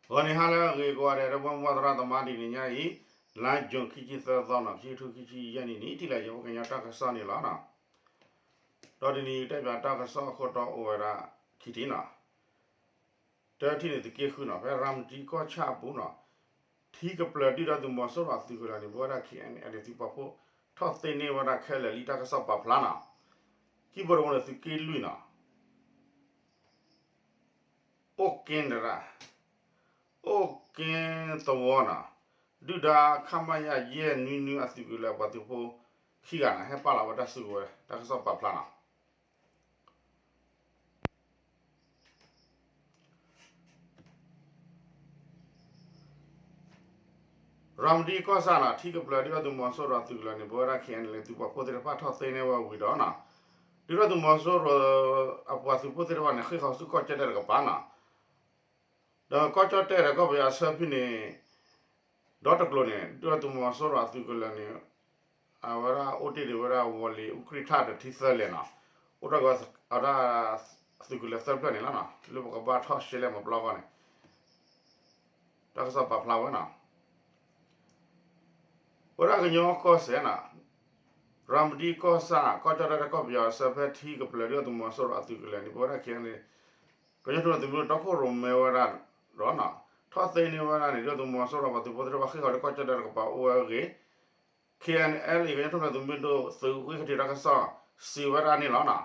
ဂီၤနံၤဟါလၢအဂ့ၤကိးဂၤဒဲး ဒီပုၢ်ဝဲၢ်သရၣ်သမါ တနံၤညါအံၤ လါယူၤခံဆံသၢသီနီၤ ခံကထိခံဆံယဲၢ်နံၣ်န့ၣ် ထံၣ်လိာ်ယဲဖိကညီတၢ်ကစီၣ်န့ၣ်လီၤ. ဒီးတနံၤအံၤတဲပၠးတၢ်ကစီၣ်အခိၣ်တီအိၣ်ဝဲဒၣ်ခံထံၣ်နီၤ. တထံၣ်န့ၣ်သုးက့ဃုနီၤ ဖဲရၤမတံကီၢ်ဆၣ်အပူၤနီၤ ထံကပျၢၤဒုၣ်ဒါသုးမီၤစိရိၤအသုးကလၢၤန့ၣ် ပဝဲဒၣ် ခ့ၣ်အဲၣ်အဲၣ်လ် သုးပာ်ဖှိၣ်ထီၣ်သ့န့ၢ်ဝဲဒၣ်ခဲလၢာ်လံ တၢ်ကစီၣ်ပာ်ဖျါနီၤ. ခံဘိတဘိန့ၣ်သုးက့လွံၢ်နီၤ အိၣ်က့တရၣ် အိၣ်က့သဝီနီၤ ဒုၣ်ဒါ ခမရ ယဲၢ်နွံနွံအသုးကလၢၤအပှၤသုးဖိခံဂၤန့ၣ် ဟဲပာ်လီၤဝဲတၢ်စုကဝဲၤ တၢ်ကစီၣ်ပာ်ဖျါနီၤ. ရၤမတံကီၢ်ဆၣ်နီၤ ထံကပျၢၤဒုၣ်ဒါသုးမီၤစိရိၤအသုးကလၢၤန့ၣ် ပဝဲဒၣ် ခ့ၣ်အဲၣ်အဲၣ်လ် သုးပာ်ဖှိၣ်သ့ၣ်တဖၣ်ထီၣ်သ့န့ၢ်ဝဲဝံၤဒီးနီၤ ဒုၣ်ဒါသုးမီၤစိရိၤအပှၤသုးဖိသ့ၣ်တဖၣ်န့ၣ် ဃ့ၢ်ဃီၤဆူကီၢ်ကၠီၣ်တဲၣ်တကပၤနီၤ ဒီးကီၢ်ကၠီၣ်တဲၣ်ဒီးကီၢ်ပယီၤအဆၢဖဲန့ၣ် ဒီတကျိၤန့ၣ် ဒုၣ်ဒါသုးမီၤစိရိၤအသုးကလၢၤန့ၣ် အဝဲဒၣ်အိၣ်တ့ၢ်ဒံးဝဲဒၣ် ဝီၤလ့ၤအူကြံၣ်ထၣ်ဒီးထံသၢလဲၣ်နီၤ အိၣ်ထီၣ်က့ၤဝဲဒၣ်သုးကလၢၤသၢဖျၢၣ်န့ၣ်လီၤနီၤ လၢပကဘၣ်ထီၣ်ရှဲလဲၣ်မၤပျီအဂီၢ်န့ၣ် တၢ်ကစီၣ်ပာ်ဖျါဝဲနီၤ ပဝဲဒၣ်ကညီကီၢ်စဲၣ်နီၤ ရၤမတံကီၢ်ဆၣ် ကီၢ်ကၠီၣ်တဲၣ်ဒီးကီၢ်ပယီၤအဆၢဖဲထံကပျၢၤဒုၣ်ဒါသုးမီၤစိရိၤအသုးကလၢၤန့ၣ် ပဝဲဒၣ် ခ့ၣ်အဲၣ်အဲၣ်လ် ကညီထူၣ်ဖျဲးသုးမုၢ်ဒိၣ်တီခိၣ်ရိၣ်မဲဝဲဒၣ်ဒီး ထီၣ်သ့န့ၢ်ဝဲဒၣ်န့ၣ် ဒုၣ်ဒါသုးမီၤစိရိၤပှၤသုးဖိသ့ၣ်တဖၣ်ဃ့ၢ်ဃီၤလၢကီၢ်ကၠီၣ်တဲၣ်တကပၤအိၣ်ဝဲအဂ့ၢ် ခ့ၣ်အဲၣ်အဲၣ်လ် ကညီထူၣ်ဖျဲးသုးမုၢ်ဒိၣ်သုးဂ့ၢ်ကထံၣ်တၢ်ကစီၣ်စံးဝဲဒၣ်န့ၣ်လီၤနီၤ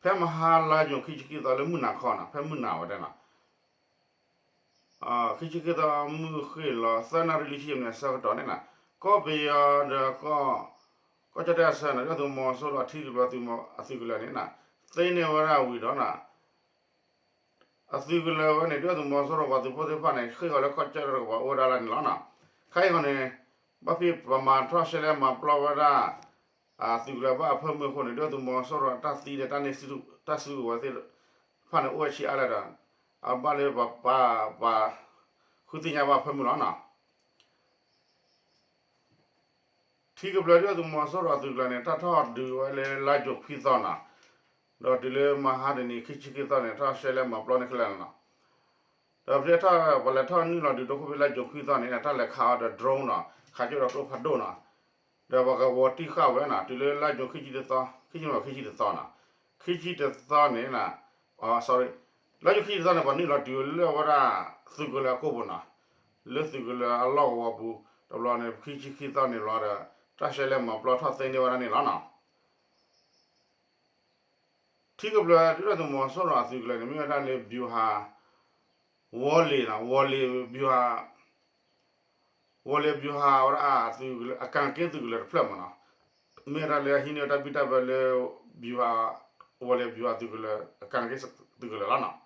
ဖဲမဟါလါယူၤခံဆံခံသီလၢမုၢ်နၤခီနီၤ ဖဲမုၢ်နၤဝဲဒၣ်နီၤ ခံဆံခံသီမုၢ်ဃ့ၢ်လီၤ သၢနၣ်ရံၣ်လွံၢ်ဆံယဲၢ်မံးနံးအဆၢကတီၢ်န့ၣ်နီၤ ကီၢ်ပယီၤဒီး ကီၢ်ကၠီၣ်တဲၣ်အဆၢနီၤ ဒုၣ်ဒါသုးမီၤစိရိၤအထံကပျၢၤအသုးကလၢၤန့ၣ်နီၤ သ့န့ၢ်ဝဲဒၣ်ဝံၤဒီးနီၤ အသုးကလၢၤဝဲန့ၣ် ဒုၣ်ဒါသုးမီၤစိရိၤပှၤသုးဖိသ့ၣ်တဖၣ်န့ၣ် ဃ့ၢ်ဃီၤလၢကီၢ်ကၠီၣ်တဲၣ်တကပၤအိၣ်ဝဲဒၣ်လၢန့ၣ်လီၤနီၤ ခဲအံၤဃီန့ၣ် ဘၣ်ဖဲပမၤထီၣ်ရှဲလဲၣ်မၤပျီဝဲဒၣ် အသုးကလၢၤဘၣ်အဖၢမုၢ်အဃိန့ၣ် ဒုၣ်ဒါသုးမီၤစိရိၤတၢ်သံဒီးတၢ်န့ၢ်တၢ်စုကဝဲၤသ့ၣ်တဖၣ်န့ၣ် အိၣ်ဝဲဆံးအါလဲၣ်ဒီး အဘၣ်လၢပပာ်ပာ် ဃုသ့ၣ်ညါဘၣ်အဖၢမုၢ်လီၤနီၤ ထံကပျၢၤဒုၣ်ဒါသုးမီၤစိရိၤအသုးကလၢၤန့ၣ် တၢ်ထီၣ်ဒုးဝဲလၢလါယူၤခွံသီနီၤ ဒီးတုၤလၢမဟါတနံၤခံဆံခံသီန့ၣ် ထီၣ်ရှဲလဲၣ်မၤပျီန့ၢ်ခဲလၢာ်နီၤ ဒီးဖဲထီၣ်ပှၤလဲၤထီၣ်နုာ်လီၤဒုးဒိခိၣ်ဖဲလါယူၤခွံသီန့ၣ် တၢ်လဲၤခးအီၤဒီး drone နီၤ ခးကၠိဒီးကျိဖးဒိၣ်နီၤ ဒီးပှၤကဝီၤတံၢ်ဃာ်ဝဲနီၤ တုၤလၢလါယူၤခံဆံတသီ ခံဆံမးခံဆံတသီနီၤ ခံဆံတသီန့ၣ် sorry လါယူၤခံဆံတသီန့ၣ် ပှၤနုာ်လီၤတုၤလၢဝဲဒၣ် သုးကလၢၤအကိာ်ပူၤနီၤ လၢသုးကလၢၤအလီၢ်ကဝီၤပူၤ တဘျီန့ၣ် ခံဆံခံသီန့ၣ်လီၤဒီး တၢ်ရှဲလဲၣ်မၤပျီထီၣ်သ့န့ၢ်ဝဲဒၣ်န့ၣ်လီၤနီၤ ထံကပျၢၤဒုၣ်ဒါသုးမီၤစိရိၤအသုးကလၢၤန့ၣ် မ့ၢ်ဝဲဒၣ်လၢ ဗျူဟာ ဝီၤလ့ၤနီၤ ဝီၤလ့ၤ ဗျူဟာ ဝီၤလ့ၤ ဗျူဟာ ဝဲဒၣ်အသုးကလၢၤ အကၣ်က့သုးကလၢၤတဖျၢၣ်မးနီၤ မ့ၢ်ဝဲဒၣ်လၢအဟံးန့ၢ်ဝဲတၢ်ဘံၣ်တၢ်ဘၢလၢ ဗျူဟာ ဝီၤလ့ၤ ဗျူဟာ သုးကလၢၤ အကၣ်က့သုးကလၢၤလီၤနီၤ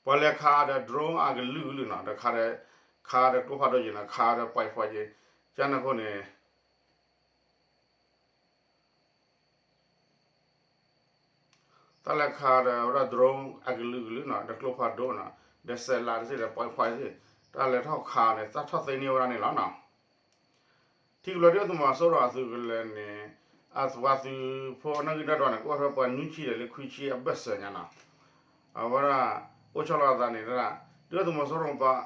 ပှၤလဲၤခးဒီး drone အကလုာ်ကလုာ်နီၤ ဒီးခးဒီး ခးဒီးကျိဖးဒိၣ်ယံၤနီၤ ခးဒီး ပှဲၤပှဲၤယံၤ ကန့ၣ်အဃိန့ၣ် တၢ်လဲၤခးဒီးဝဲဒၣ် drone အကလုာ်ကလုာ်နီၤ ဒီးကျိဖးဒိၣ်နီၤ ဒီးစဲးလးတစ့ၢ်ဒီး ပှဲၤပှဲၤတစ့ၢ် တၢ်လဲၤထီၣ်ခးန့ၣ် တၢ်ထီၣ်သ့န့ၢ်ဝဲဒၣ်န့ၣ်လီၤနီၤ ထံကပျၢၤဒုၣ်ဒါသုးမီၤစိရိၤအသုးကလၢၤန့ၣ် အပှၤသုးဖိအနီၣ်ဂံၢ်နီၣ်ဒွးန့ၣ် ကအိၣ်ထီၣ်ပှၤနွံဆံဒီးလၢခွံဆံအဘၢၣ်စၢၤညါနီၤ အဝဲဒၣ် အိၣ်ဆီလီၤအသးန့ၣ် ဒုၣ်ဒါသုးမီၤစိရိၤပှၤ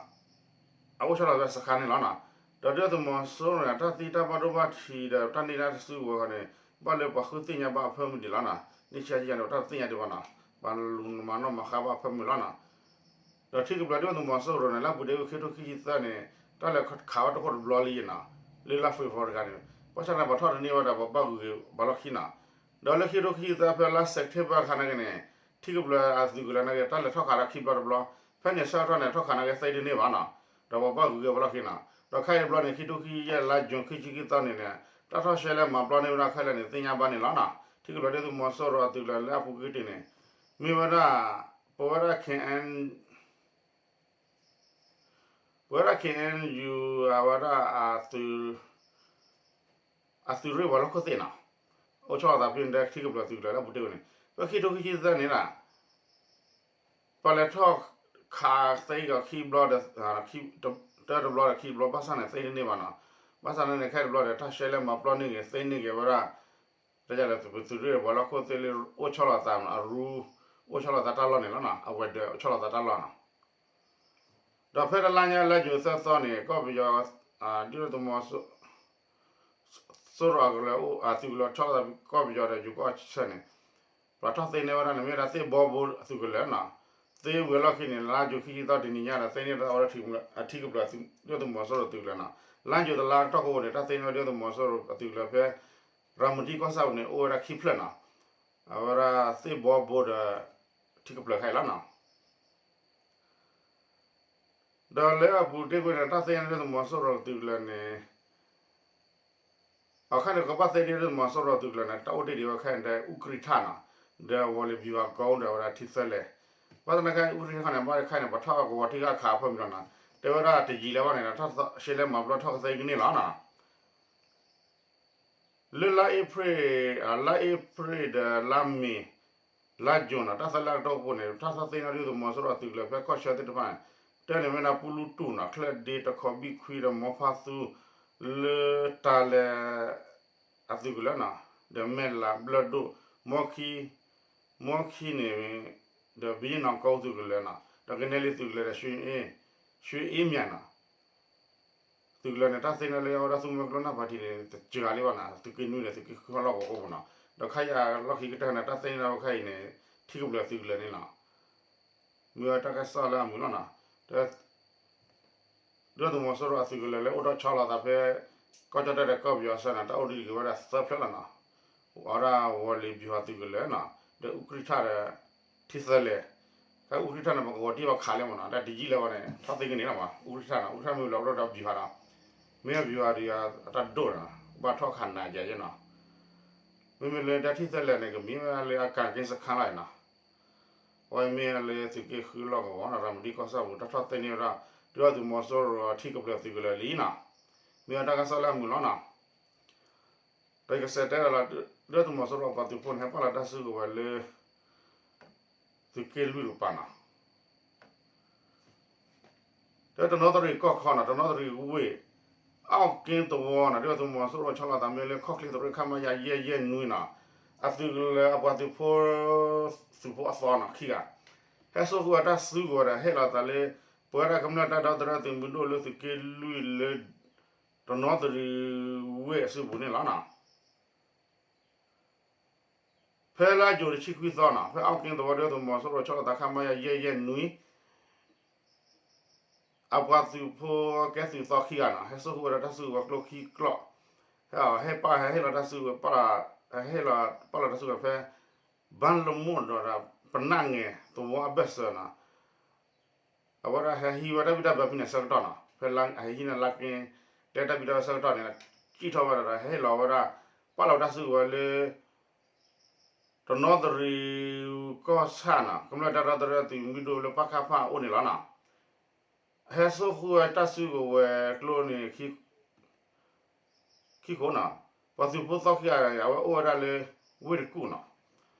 အအိၣ်ဆီလီၤသးစခါန့ၣ်လီၤနီၤ ဒီးဒုၣ်ဒါသုးမီၤစိရိၤန့ၣ် တၢ်သံတၢ်ဘၣ်ဒိဘၣ်ထံးဒီးတၢ်န့ၢ်တၢ်စုကဝဲၤဃီန့ၣ် ဘၣ်လၢပှၤဃုသ့ၣ်ညါဘၣ်အဖၢမုၢ်ဒံးလီၤနီၤ န့ၣ်ဆံးဆံးန့ၣ် တၢ်တသ့ၣ်ညါဒံးဘၣ်နီၤ ပှၤလူၤမၤနီၣ်မၤဃါဘၣ်အဖၢမုၢ်လီၤနီၤ ဒီးထံကပျၢၤဒုၣ်ဒါသုးမီၤစိရိၤန့ၣ် လၢအပူၤတ့ၢ်ဝဲခံကထိခံဆံသၢန့ၣ် တၢ်လဲၤခးဝဲတခိၣ်တဘျီလံနီၤ လၢလါ February တဂၤန့ၣ် ဘၣ်ဆၣ်န့ၣ် ပှၤထီၣ်တန့ၢ်ဝဲဒီးပှၤဘၣ်ဂုၤက့ၤပှၤလီၢ်ခံနီၤ ဒီးလၢခံကထိခံဆံသၢဖဲလါ September ခါန့ၣ်က့န့ၣ် ထံကပျၢၤအသုးကလၢၤန့ၣ်က့ တၢ်လဲၤထီၣ်ခးဒီးခံဘျီတဘျီ ဖဲန့ၣ်ဆၢကတီၢ်န့ၣ် ထီၣ်ခးန့ၣ်က့သ့တန့ၢ်ဘၣ်နီၤ ဒီးပှၤဘၣ်ဂုၤက့ၤပှၤလီၢ်ခံနီၤ ဒီးခဲအံၤတဘျီန့ၣ် ခံကထိခံဆံယဲၢ်လါ June ခံဆံခံသီန့ၣ်န့ၣ် တၢ်ထီၣ်ရှဲလဲၣ်မၤပျီန့ၢ်ဝဲဒၣ်ခဲလၢာ်န့ၣ် သ့ၣ်ညါဘၣ်န့ၣ်လီၤနီၤ ထံကပျၢၤဒုၣ်ဒါသုးမီၤစိရိၤအသုးကလၢၤလၢအပူၤကွံာ်တ့ၢ်န့ၣ် မ့ၢ်ဝဲဒၣ် ပဝဲဒၣ် KN ပဝဲဒၣ် KNU အဝဲဒၣ် အသုးရ့ၣ်ပှၤလီၢ်ခိၣ်သ့ၣ်နီၤ အိၣ်ဆီလီၤသးဖဲန့ၣ်ဒီးထံကပျၢၤသုးကလၢၤလၢအပူၤတ့ၢ်ဝဲန့ၣ် ဖဲခံကထိခံဆံသၢန့ၣ်နီၤ ပှၤလဲၤထီၣ်ခးသ့ကီးခံဘျီဒီး တဘျီဒီးခံဘျီ ဘၣ်ဆၣ်န့ၣ် သ့တန့ၢ်ဘၣ်နီၤ ဘၣ်ဆၣ်န့ၣ်န့ၣ် ခဲအံၤတဘျီဒီး တၢ်ရှဲလဲၣ်မၤပျီန့ၢ်ဂ့ၤ သ့န့ၢ်ဂ့ၤဝဲဒၣ် တၢ်လၢသုးရ့ၣ်ပှၤလီၢ်ခိၣ်သ့ၣ်လၢအိၣ်ဆီလီၤသးမး အရူ အိၣ်ဆီလီၤသးတၢ်လီၢ်န့ၣ်လီၤနီၤ, အဝဲၤဒၢးအိၣ်ဆီလီၤသးတၢ်လီၢ်နီၤ. ဒီးဖဲတလါညါလါယူၤသၢသီန့ၣ် ကီၢ်ပယီၤ ဒုၣ်ဒါသုးမီၤ စိရိၤအကလၢၤ အသုးကလၢၤဆီလီၤသးကီၢ်ပယီၤဒီးယိၤကီၢ်ဆၢန့ၣ် ပှၤထီၣ်သ့န့ၢ်ဝဲဒၣ်န့ၣ် မ့ၢ်ဝဲဒၣ်သ့ၣ်ဘီဘိအသုးကလၢၤနီၤ. သ့ဝံၤအလီၢ်ခံန့ၣ် လါယူၤခံဆံသီတနံၤညါဒီး သ့န့ၢ်ဝဲဒၣ်ဝဲဒၣ်ထံကပျၢၤအထံကပျၢၤ ဒုၣ်ဒါသုးမီၤစိရိၤသုးကလၢၤနီၤ. လါယူၤတလါကတီၢ်ကိးန့ၣ် တၢ်သ့န့ၢ်ဝဲဒၣ်သုးမီၤစိရိၤအသုးကလၢၤဖဲ ရၤမတံကီၢ်ဆၣ်ပူၤန့ၣ် အိၣ်ဝဲဒၣ်ခံဖျၢၣ်နီၤ. အဝဲဒၣ်သ့ၣ်ဘီဘိဒီး ထံကပျၢၤခဲအံၤလီၤနီၤ. ဒီးလၢအပူၤတ့ၢ်ကွံာ်န့ၣ် တၢ်သ့န့ၢ်ဒုၣ်ဒါသုးမီၤစိရိၤသုးကလၢၤန့ၣ် အခါန့ၣ် ကဘၣ်သ့န့ၢ်ဒုၣ်ဒါသုးမီၤစိရိၤသုးကလၢၤန့ၣ် တၢ်အိၣ်တ့ၢ်ဒံးဝဲခဲအံၤန့ၣ် အူကြံထၣ်နီၤ, ဒီးဝီၤလ့ၤဘျူၤဟးကုန်းဒီးဝဲဒၣ်ထံသၢလဲၣ်. ဘၣ်ဆၣ်သနာ်က့ အူကြံထၣ်န့ၣ် ဘၣ်တခါန့ၣ် ပှၤထီၣ်ကဝီၤထံဂၢ်ခးအဖၢမုၢ်လီၤနီၤ, တဲဝဲဒၣ်တယံာ်လၢၤဘၣ်န့ၣ် တၢ်ရှဲလဲမၤဘျီထီၣ်ကသ့ကန့ၢ်လီၤနီၤ. လၢလါအ့ဖြ့ၣ်, လါအ့ဖြ့ၣ်ဒီးလါမ့ၤ, လါယူၤနီၤ, တၢ်သၢလါကတီၢ်ပူၤန့ၣ် တၢ်သ့န့ၢ်ဒုၣ်ဒါသုးမီၤစိရိၤအသုးကလၢၤဖဲကီၢ်ဆၢသ့ၣ်တဖၣ်န့ၣ် တဲန့ၢ်ဝဲဒၣ်ပူလူတူၢ်နီၤ, ချၢၣ်ဒ့, တခီဘံၣ်ခွံဒီးမီဖါသူ လၢတၢ်လဲၤ အသုးကလၢၤနီၤ, ဒီးမဲၢ်လးဘျၢၣ်ဒိၣ်, မီခံ, မီခံန့ၣ် ဒီးဘံယ့ၣ်နီၣ်ကိသုးကလၢၤနီၤ, ဒီးကနဲလံသုးကလၢၤဒီး ရွှေအေးမြတ်နီၤ သုးကလၢၤန့ၣ် တၢ်သ့န့ၢ်လၢအဝဲဒၣ်သုးမုၢ်ကျိၣ်နၢ်ပၣ်ထံးန့ၣ် တစှၤလံဘၣ်နီၤ, သုးက့နွံန့ၣ် သုးက့ဃုခီလီၢ်ကဝီၤကိးပူၤနီၤ, ဒီးခဲအံၤအလီၢ်ခံကတၢၢ်န့ၣ် တၢ်သ့န့ၢ်ဝဲခဲအံၤန့ၣ် ထံကပျၢၤသုးကလၢၤန့ၣ်လီၤ. မ့ၢ်ဝဲတၢ်ကစီၣ်လၢအမုာ်လီၤနီၤ. ဒုၣ်ဒါသုးမီၤစိရိၤအသုးကလၢၤလၢအိၣ်ထီၣ်ဆီလီၤသးဖဲ ကီၢ်ကၠီၣ်တဲၣ်ဒီးကီၢ်ပယီၤအဆၢန့ၣ် တၢ်အိၣ်ဒံးက့ၤဝဲဒၣ်သၢဖျၢၣ်လီၤနီၤ. အဝဲဒၣ်ဝီၤလ့ၤဘျူၤဟးသုးကလၢၤနီၤ, ဒီးအူကြံထၣ်ဒီး ထံသၢလဲၣ်, ဖဲအူကြံထၣ်န့ၣ် ပှၤကဝီၤတံၢ်ဘၣ်ခးလံမ့ၢ်နီၤ, တၢ်တယံာ်လၢၤဘၣ်န့ၣ် ထီၣ်သ့ကန့ၢ်လီၤမး, အူကြံထၣ်နီၤ, အူကြံထၣ်မ့ၢ်လီၤကဒီးဒီးဘျူၤဟးနီၤ, မ့ၢ်ဘျူၤဟးဒီး အတၢ်ဒိၣ်နီၤ, ဘၣ်ထီၣ်ခးနးယဲယဲနီၤ. မ့မ့ၢ်လၢတၢ်ထံသၢလဲၣ်န့ၣ် ကမ့ၢ်ဝဲဒၣ်လၢအကၤက့စခါလီၤနီၤ. အဝဲမ့ၢ်လၢသုးက့ဃုလီၢ်ကဝီၤနီၤ, ရၤမတံကီၢ်ဆၣ်ပူၤ တၢ်ထီၣ်သ့န့ၢ်ဝဲဒၣ် ဒုၣ်ဒါသုးမီၤစိရိၤထံကပျၢၤသုးကလၢၤလံနီၤ. မ့ၢ်ဝဲတၢ်ကစီၣ်လၢအမုာ်လီၤနီၤ. ဒီးယကစးတဲဒီးလီၤ, ဒုၣ်ဒါသုးမီၤစိရိၤအပှၤသုးဖိန့ၣ် ဟဲပာ်လီၤတၢ်စုကဝဲၤလၢ သုးက့လွံၢ်တကပၤနီၤ. ဒီးတနီသရံၣ်ကီၢ်ခီနီၤ, တနီသရံၣ်ဝ့ၢ် အီၣ်က့သဝီနီၤ, ဒုၣ်ဒါသုးမီၤစိရိၤဆီလီၤသးမ့ၢ်လၢခီၣ်ချ့သရ့ၣ် ခမရ ယဲၢ်ယဲၢ်နွံနီၤ, အသုးကလၢၤအပှၤသုးဖိ သုးဖိအသီနီၤ ခံဂၤ ဟဲစိာ်ဃုာ်အတၢ်စုကဝဲၤဒီး ဟ့ၣ်လီၤသးလၢ ပဝဲဒၣ်ကမျၢၢ်တၢ်ဒီသဒၢသုးမုၢ်ဒိၣ်လၢသုးက့လွံၢ်လၢ တနီသရံၣ်ဝ့ၢ်အစုပူၤန့ၣ်လီၤနီၤ. ဖဲလါယူၤတဆံခွံသီနီၤ, ဖဲအီၣ်က့သဝီ ဒုၣ်ဒါသုးမီၤစိရိၤဆီလီၤသး ခမရ ယဲၢ်ယဲၢ်နွံ အပှၤသုးဖိကဲသုးသီခံဂၤနီၤ, ဟဲစိာ်ဃုာ်ဝဲဒၣ်တၢ်စုကဝဲၤကျိချံကျိ, ဟဲပာ် ဟဲဟ့ၣ်လီၤတၢ်စုကဝဲၤ ဟဲပာ်လီၤတၢ်စုကဝဲၤဖဲ ဘၣ်လမိၣ်ဒီး ပနၢ်ငဲၤသဝီအဘၢၣ်စၢၤနီၤ. အဝဲဒၣ်ဟဲဟံးဝဲတၢ်ဘံၣ်တၢ်ဘၢဖဲန့ၣ်ဆၢကတီၢ်နီၤ, ဖဲလၢအဟဲဟံးန့ၢ်လါက့ တဲတၢ်ဘံၣ်တၢ်ဘၢဆၢကတီၢ်န့ၣ် စံၣ်ထီၣ်ဝဲဒၣ်ဒီး ဟဲဟ့ၣ်လီၤဝဲဒၣ် ပာ်လီၤဝဲတၢ်စုကဝဲၤလၢ တနီသရံၣ်ကီၢ်ဆၣ်နီၤ, ကမျၢၢ်တၢ်ဒီသဒၢသုးမုၢ်ဒိၣ်လၢ ပကဖ အအိၣ်န့ၣ်လီၤနီၤ. ဟဲစိာ်ဃုာ်ဝဲတၢ်စုကဝဲၤကျိန့ၣ် ခံခိၣ်နီၤ, ပှၤသုးဖိသီခံဂၤ အဝဲအိၣ်ဝဲဒၣ်လၢ ဝ့ၢ်တကူၣ်နီၤ,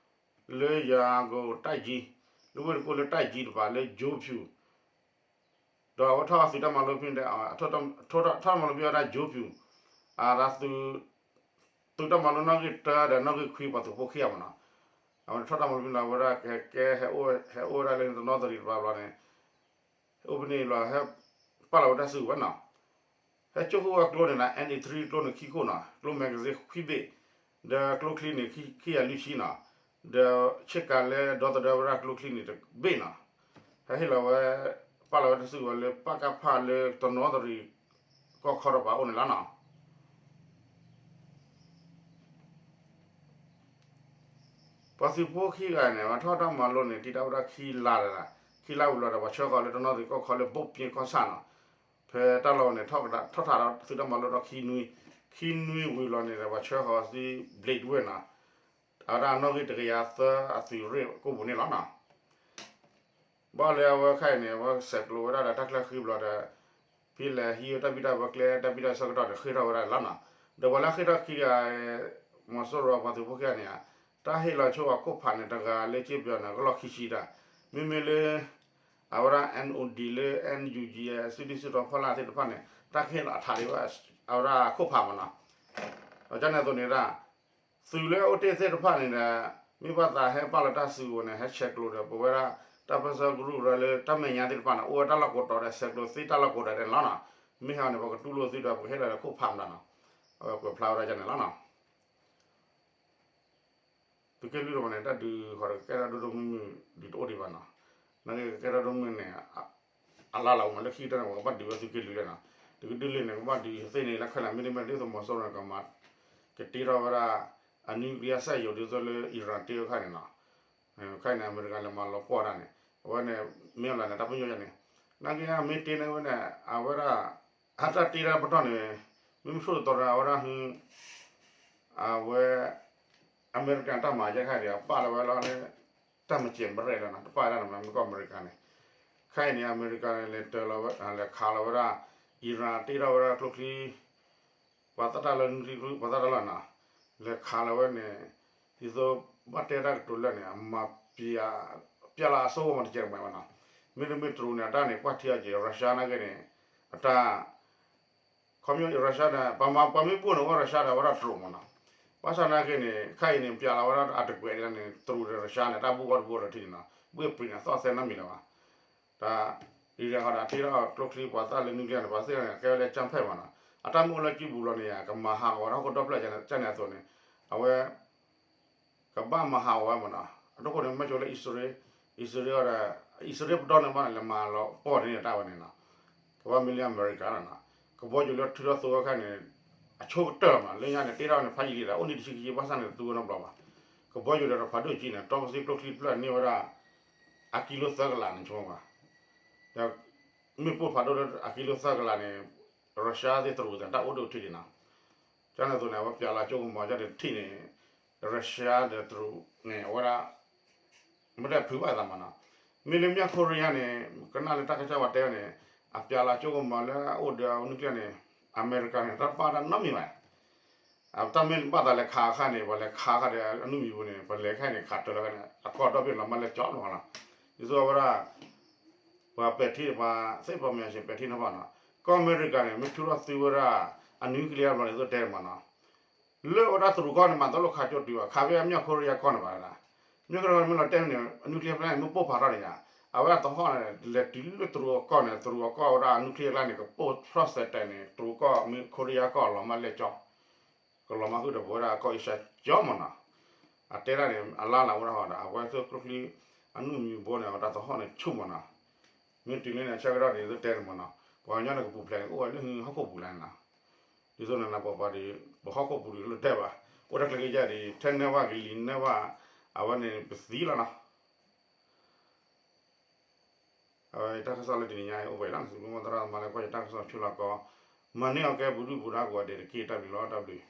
လၢယၤကိၤတၢ်ယံၤ, လၢဝ့ၢ်တကူၣ်လၢတၢ်ယံၤတပၤလၢ ကၠိဖၠူၣ် ဒီးအဝဲထီၣ်သုးတၢ်မၤလိဖဲန့ၣ်, ထီၣ်တၢ်မၤလိဖဲဝဲဒၣ် ကၠိဖၠူၣ်, အဝဲဒၣ် သုးတၢ်မၤလိနီၣ်ဂံၢ်တၢဒီးနီၣ်ဂံၢ်ခွံ ပှၤသုးဖိခံဂၤမ့ၢ်နီၤ, အဝဲထီၣ်တၢ်မၤလိဖဲန့ၣ် အဝဲဒၣ်ကဲ ဟဲအိၣ်ဝဲဒၣ်လၢတနီသရံၣ်တပၤဘျီန့ၣ် အိၣ်ဖဲန့ၣ်ဘျီ ဟဲပာ်လီၤဝဲတၢ်စုကဝဲၤနီၤ. ဟဲစိာ်ဃုာ်ဝဲကျိန့ၣ်နီၤ, အဲၣ်ဒံးသရံၣ်ကျိန့ၣ် ခံခိၣ်နီၤ, ကျိ magazine ခွံဘ့ၣ်, ဒီးကျိချံန့ၣ် ခံကယၤလွံၢ်ဆံနီၤ, ဒီးဆ့ကၤလၢဒီသဒၢဝဲဒၣ်ကျိချံန့ၣ်တဘ့ၣ်နီၤ. ဟဲဟ့ၣ်လီၤဝဲ ပာ်လီၤဝဲတၢ်စုကဝဲၤလၢ ပကဖ လၢတနီသရံၣ်ကီၢ်ခီတပၤအိၣ်န့ၣ်လီၤနီၤ. ပှၤသုးဖိခံဂၤန့ၣ် ပှၤထီၣ်တၢ်မၤလိန့ၣ် တံာ်တာ်ဝဲဒၣ်ခံလါလၢၤ, ခံလါဝံၤလီၤဒီး ပှၤဆှၢဃီၤလၢတနီသရံၣ်ကီၢ်ခီလၢ ဘိၣ်ပၠ့ကီၢ်ဆၣ်နီၤ. ဖဲတၢ်လီၢ်န့ၣ် ထီၣ်ထးဒီးသုးတၢ်မၤလိဒီးခံနွံ, ခံနွံဝံၤလီၤန့ၣ်ဒီး ပှၤဆှၢဃီၤဆူ ဘျ့းတဝ့ၢ်နီၤ, အဝဲဒၣ်အနီၣ်ဂံၢ်တကယၤသၢအသုးရ့ၣ်ကိၣ်ပူၤန့ၣ်လီၤနီၤ. ဘၣ်လၢအဝဲခဲအံၤန့ၣ် အဝဲဆဲးကျိးဝဲဒၣ်ဒီးတၢ်ချၢဃံဘျီဒီး ဖဲလဲၤဟံးဝဲတၢ်ဘံၣ်တၢ်ဘၢကျဲ တၢ်ဘံၣ်တၢ်ဘၢဆၢကတီၢ်န့ၣ် ဃ့ၢ်ထီၣ်ဝဲဒၣ်လီၤနီၤ. ဒီးပှၤလၢအဃ့ၢ်ထီၣ်ခံဂၤ မီၤစိရိၤအပှၤသုးဖိခံဂၤန့ၣ် တၢ်ဟ့ၣ်လီၤဆိအခိၣ်ဖးန့ၣ် တဂၤလၢကၠ့ပယီၤန့ၣ် ကလီၢ်ခံဆံတၢ်, မ့မ့ၢ်လၢ အဝဲဒၣ် NOD လၢ NUG အစုဒုၣ်စုတီၤဖီလာ်သ့ၣ်တဖၣ်န့ၣ် တၢ်ကဟ့ၣ်လီၤအထးဒံးဝဲ အဝဲဒၣ်အခိၣ်ဖးမ့ၢ်နီၤ. ဒီးကန့ၣ်အသိးန့ၣ်ဒၣ် သုးလၢအအိၣ်တ့ၢ်သ့ၣ်တဖၣ်န့ၣ်ဒီး မ့ၢ်ဘၣ်သးဟဲပာ်လီၤတၢ်စုကဝဲၤန့ၣ် ဟဲဆဲးကျိးဒီး ပဝဲဒၣ် တၢ်ပၢၢ်ဆၢကရူၢ်ကရၢလၢတၢ်မဲာ်ညါသ့ၣ်တဖၣ်န့ၣ် အိၣ်ဝဲတၢ်လီၢ်ကိးတီၤဒီး ဆဲးကျိးသ့တၢ်လီၢ်ကိးတီၤဒဲးန့ၣ်လီၤနီၤ. မ့ၢ်ဟဲအီၤန့ၣ် ပကတူၢ်လိာ်သုဒီးပကဟ့ၣ်လီၤဒီးခိၣ်ဖးမတၤနီၤ. အဝဲကွဲးဖျါဝဲဒၣ်န့ၣ်လီၤနီၤ. သုးက့လွံၢ်တဝဲန့ၣ် တၢ်ဒုးဃီၤဒီးကကဲထီၣ်ဒိၣ်ဒိၣ်မုၢ်မုၢ်ဒုးတအိၣ်ဒံးဘၣ်နီၤ. နာ်က့ကကဲထီၣ်ဒိၣ်မုၢ်န့ၣ် အလါလီၤအိၣ်မးလၢခံကတၢၢ်န့ၣ် ပကဘၣ်ဒုးဝဲသုးက့လွံၢ်လီၤနီၤ. သုးက့လွံၢ်န့ၣ် ကဘၣ်ဒုးသ့န့ၣ် လၢခဲလၢာ်မ့တမ့ၢ်ဒ်သိးမီၤစိရိၤန့ၣ် ကမၤ ကတ့ထီၣ်ဝဲဒၣ် အ nuclear စက်ရုံ ဒ်သိးလၢ Iran တ့ဝဲခါန့ၣ်နီၤ. ခဲအံၤန့ၣ် အမဲရကၤလဲၤမၤလီၤပှီၢ်တၢ်န့ၣ် အဝဲန့ၣ် မ့ၢ်အလီၤန့ၣ် တၢ်ပညိၣ်ယါန့ၣ် နာ်က့မ့ၢ်တ့န့ၣ်ဝဲန့ၣ် အဝဲဒၣ် အတၢ်တ့တၢ်ပတီၢ်န့ၣ် မ့ၢ်မဆိၣ်တသီဒီး အဝဲဒၣ် အဝဲ အမဲရကၤတၢ်မၤယဲၢ်ခါဒီး အပာ်လီၤဝဲလီၤလၢ တၢ်မၤစဲးမရဲၣ်လီၤနီၤ တပာ်ဒၣ်န့ၣ်မ့ၢ်ကီၢ်အမဲရကၤန့ၣ်. ခဲအံၤန့ၣ် အမဲရကၤန့ၣ် လဲၤတၢၤလီၤဝဲ လဲၤခးလီၤဝဲဒၣ် Iran တ့ထီၣ်ဝဲဒၣ်ကျိချံ ပှၤသၣ်တၢ်လၢနုၢ်ချံ ပှၤသၣ်တၢ်လီၤနီၤ လဲၤခးလီၤဝဲန့ၣ် ဒ်သိးဘၣ်တဲတၢ်ကတိၤလၢာ်န့ၣ် အမၤ ပျဲလီၤအစိကမီၤတကဲးတမှဲးဘၣ်နီၤ. မ့တမ့ၢ်တရူးန့ၣ် အတၢ်န့ၣ် ကွၢ်ထံအီၤက့ၤ Russia နာ်က့န့ၣ် အတၢ် ခီဖျိ Russia ဒီး ပှၤမၤပှၤမ့ၢ်ဘိၣ်န့ၣ် အိၣ် Russia ဒီး အဝဲဒၣ်တရူးမးနီၤ. ဘၣ်ဆၣ်နာ်က့န့ၣ် ခဲအံၤန့ၣ် ပျဲလီၤဝဲဒၣ်အတကွဲးဒ်န့ၣ် တရူးဒီး Russia န့ၣ် တၢ်ဘူၣ်အီၣ်တဘူၣ်အီၣ်ဒီးထံၣ်န့ၣ်နီၤ ဘှ့ၣ်ပြံးန့ၣ် အသီၣ်သဲနီတမံၤလၢၤဘၣ်. တၢ် Iran ဃီဒီး တ့ထီၣ်ကျိချံ ပှၤသၣ်လၢနုၢ်ချံန့ၣ် ပှၤသ့ၣ်န့ၣ် ကဲဝဲလၢကၠၢ်ဖဲးမးနီၤ. အတၢ်မ့ၢ်အိၣ်လၢကံၢ်ပူၤလီၤန့ၣ်ယါ ကမၤဟးဂီၤဝဲဒၣ်ဟီၣ်ခိၣ်ဒီဖျၢၣ်ကၠၢ်န့ၣ်အသိးန့ၣ် အဝဲ ကဘၣ်မၤဟးဂီၤဝဲမးနီၤ. အဒိခိၣ်န့ၣ် မ့ၢ်ဆိလၢ အံၣ်စရ့လး အံၣ်စရ့လးဒီး အံၣ်စရ့လးပတီၢ်န့ၣ်ဘၣ်န့ၣ် လဲၤမၤလီၤပှီၢ်ဒ်န့ၣ်တၢ်ဝဲန့ၣ်နီၤ. ကဘၣ်မ့ၢ်လၢအမဲရကၤလီၤနီၤ. ကဘီယူၤလၢထုးထီၣ်သ့ဝဲခါန့ၣ် အဆိကတၢၢ်လီၤမးနီၤ. လၢညါန့ၣ် တ့ထီၣ်န့ၣ် ဖးယံာ်လံဒီး အိၣ်နံၣ်တဆံခံဆံ ဘၣ်ဆၣ်န့ၣ် တသူဝဲနီတဘျီဘၣ်. ကဘီယူၤဒီးတဖးဒိၣ်ကံန့ၣ် တီပစံကျိချံတဖျၢၣ်န့ၢ်ဝဲဒၣ် အကံလိသၢကလးန့ၣ် ဆိဘၣ် ဒီး မ့ၢ်ပိၢ်ဖးဒိၣ်လၢအကံလိသၢကလးန့ၣ် Russia သ့ၣ်တရူးသ့ၣ် တၢ်အိၣ်ဒိၣ်ထံးဒံးနီၤ. ကန့ၣ်အသိးန့ၣ် အဝဲပျဲလီၤကၠိကမီၤကၠၢ်န့ၣ်ထံၣ်န့ၣ် Russia ဒီးတရူးန့ၣ် အဝဲဒၣ် မ့ၢ်တဖုးဘၣ်သးမးနီၤ. မ့ၢ်လၢ မြောက်ကိုရီးယား န့ၣ် ကနၣ်လၢတၢ်ကစီၣ်ပှၤတဲဝဲန့ၣ် အပျဲလီၤကၠိကမီၤလၢအအိၣ်ဒီးအ nuclear န့ၣ် အမဲရကၤန့ၣ် တၢ်ပာ်တၢ်နီတမံၤဘၣ်. အတၢ်မ့ၢ်ဘၣ်သးလဲၤခးအခါန့ၣ် ပှၤလဲၤခးအခါဒီးအနုၢ်မံၤပူၤန့ၣ် ပလဲၤခဲအံၤန့ၣ် ခးတၢၤလီၤန့ၣ် အကီၢ်ဒီဘ့ၣ်လီၤမၢ်လဲၣ်ကၠီလီၤနီၤ. ဒ်သိးအဝဲဒၣ် ပှၤပဲာ်ထံ ပှၤသ့ၣ်ပှၤမၢယၤဆ့ ပဲာ်ထံနီၤဖးနီၤ. ကီၢ်အမဲရကၤန့ၣ် မ့ၢ်ထုးထီၣ်သ့ဝဲဒၣ် အ nuclear ဘျီန့ၣ် သိးတဲမးနီၤ. လၢအဝဲဒၣ်တရူးကီၢ်န့ၣ် မၤသးလိၣ်ခးကၠိတုၤဘၣ် ခးဖဲအ မြောက်ကိုရီးယား ကီၢ်န့ၣ်ဘၣ်ဒၣ်. မြောက်ကိုရီးယား မ့ၢ်လီၤတဲန့ၣ် အ nuclear plant န့ၣ် မ့ၢ်ပိၢ်ဖးထီၣ်န့ၣ်ယါ အဝဲဒၣ်သဟီၣ်န့ၣ် လဲၤတုၤလၢတရူးအကီၢ်န့ၣ် တရူးအကီၢ်ဝဲဒၣ်အ nuclear ကျါန့ၣ် ကပိၢ်ထီၣ်စဲးတဲာ်န့ၣ် တရူးကီၢ် မြောက်ကိုရီးယားကီၢ်လီၤမၢ်လဲၣ်ကၠီ ကလီၤမၢ်ဃုာ်ဒီးပဝဲဒၣ်ကီၢ်အ့ရှၢၣ်ကၠီမးနီၤ. အတဲဒၣ်န့ၣ် အလါလၢ်ဝဲဒၣ်ဟီဒီး အဝဲသ့ၣ်ကျိချံ အနုၢ်မံၤဘိန့ၣ် အဝဲတၢ်သဟီၣ်န့ၣ်ဆူၣ်မးနီၤ. မ့ၢ်တုၤလၢန့ၣ် အဆၢကတီၢ်ဒ်သိးတဲန့ၣ်မးနီၤ ပှၤကညီန့ၣ်ကပူၤဖျဲးန့ၣ် အိၣ်ဝဲလၢဟီၣ်ခိၣ်ပူၤလဲၣ်နီၤ. ဒ်သိးန့ၣ် ပပှၤဒ် ပဟီၣ်ခိၣ်ပူၤဒ်လၢတဲဘၣ် အိၣ်တၢ်ကျဲကယဲၢ်ဒ် ထဲနဲၣ်ဝဲကလံၤနဲၣ်ဝဲ အဝဲန့ၣ်ပသံလီၤနီၤ. အဝဲတၢ်ကစီၣ်လၢတနံၤညါအံၤအိၣ်ဝဲလီၤ. စံးဘျုးမိၢ်သရၣ်သမါလၢကွၢ်ယတၢ်ကစီၣ်ဆူလီၤကီ မၤန့ၢ်အီၤကဲပူၤဒုၣ်ပူၤဒါကိးဂၤဒဲးတက့ၢ်. တၢ်ဘျုးလီၤ တၢ်ဘျုး